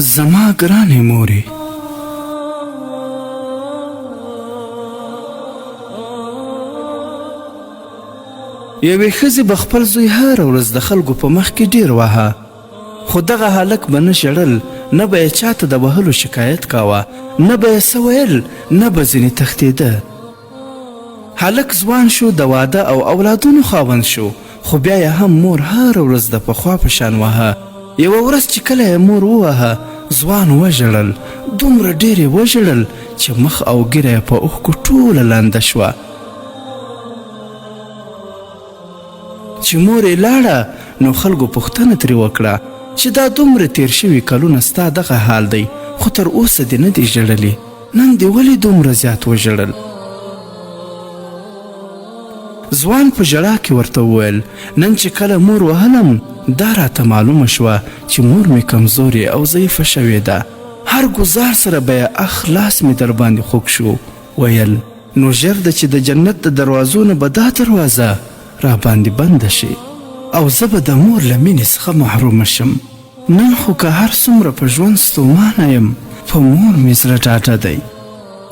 زما ګرانې مورې! یوې ښځې به خپل زوی هره ورځ د خلکو په مخ کې ډېر واهه، خو دغه هلک به نه ژړل، نه به یې چاته د وهلو شکایت کاوه، نه به یې څه ویل، نه به ځینې تښتېده. هلک ځوان شو، د واده او اولادونو خاوند شو، خو بیا یې هم مور هره ورځ د پخوا په شان واهه. یوه ورځ چې کله یې مور وواهه، ځوان وژړل، دومره ډېر یې وژړل چې مخ او ږیره یې په اوښکو ټوله لنده شوه. چې مور یې لاړه نو خلکو پوښتنه ترې وکړه چې دا دومره تېر شوي کلونه ستا دغه حال دی، خو تر اوسه دې نه دي ژړلي. نن دې ولې دومره زیات وژړل؟ ځوان په ژړا کې ورته وویل، نن چې کله مور وهلم، دا راته معلومه شوه چې مور مې کمزورې او ضعیفه شوې ده. هر ګوزار سره به یې اخ لاس مې درباندې خوږ شو، ویل، نو ژر ده چې د جنت د دروازو نه به دا دروازه راباندې بنده شي او زه به د مور له مینې څخه محرومه شم. نن خو که هر څومره په ژوند ستومانه یم، په مور مې زړه ډاډه دی.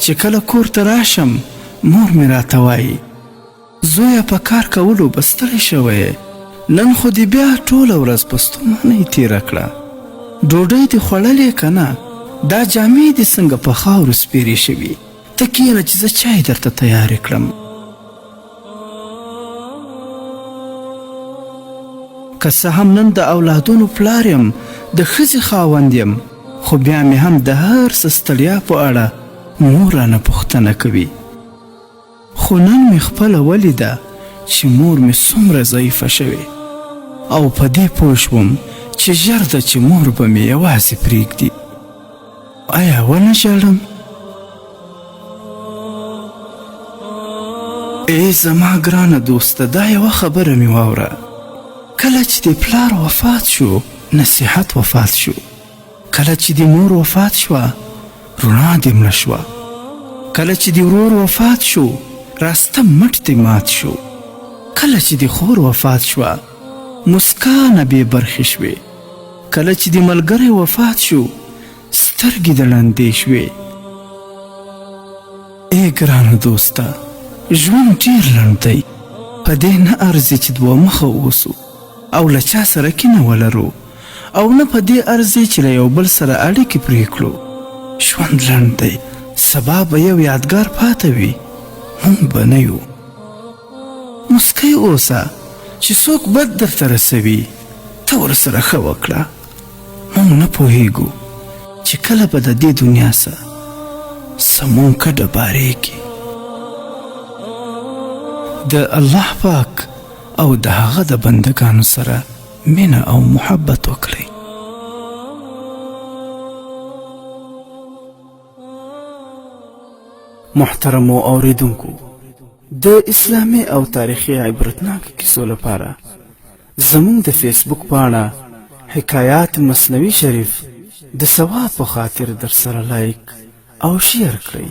چې کله کور ته راشم، مور مې راته وايي، زویه په کار کولو به ستړی شوی یې، نن خو دې بیا ټوله ورځ په ستومانۍ تېره کړه. ډوډۍ دې خوړلې که نه؟ دا جامې دې څنګه په خاورو سپېرې شوي؟ ته کېنه چې زه چای درته تیارې کړم. که څه هم نن د اولادونو پلار یم، د ښځې خاوند یم، خو بیا مې هم د هر څه ستړیا په اړه مور رانه پوښتنه کوي. خو نن مې خپله ولیده چې مور مې څومره ضعیفه شوې او په دې پوه شوم چې ژر ده چې مور به مې یوازې پرېږدي. ایا ونه ژاړم؟ ای زما ګرانه دوسته، دا یوه خبره مې واوره. کله چې دې پلار وفات شو، نصیحت وفات شو. کله چې دې مور وفات شوه، رڼا دې مړه شوه. کله چې دې ورور وفات شو، راسته مټ دې مات شو. کله چې دې خور وفات شوه، مسکا نه بې برخې شوې. کله چې دې ملګری وفات شو، سترګې د ړندې شوې. ای ګرانه دوسته، ژوند ډېر لنډ دی، په دې نه ارزي چې دوه مخه اوسو او له چا سره کینه ولرو او نه په دې ارزي چې له یو بل سره اړیکې پرې کړو. ژوند لنډ دی، سبا به یو یادګار پاته وي، موږ به نه یو. موسکی اوسه، چې څوک بد درته رسوي، ته ورسره ښه وکړه. موږ نه پوهېږو چې کله به د دې دنیا څخه زموږ کډه بارېږي. د الله پاک او د هغه د بندګانو سره مینه او محبت وکړئ. محترمو اوریدونکو، د اسلامي او تاریخي عبرتناک کیسو لپاره زموږ د فیسبوک پاڼه حکایات مثنوي شریف د ثواب په خاطر درسره لایک او شیر کړئ.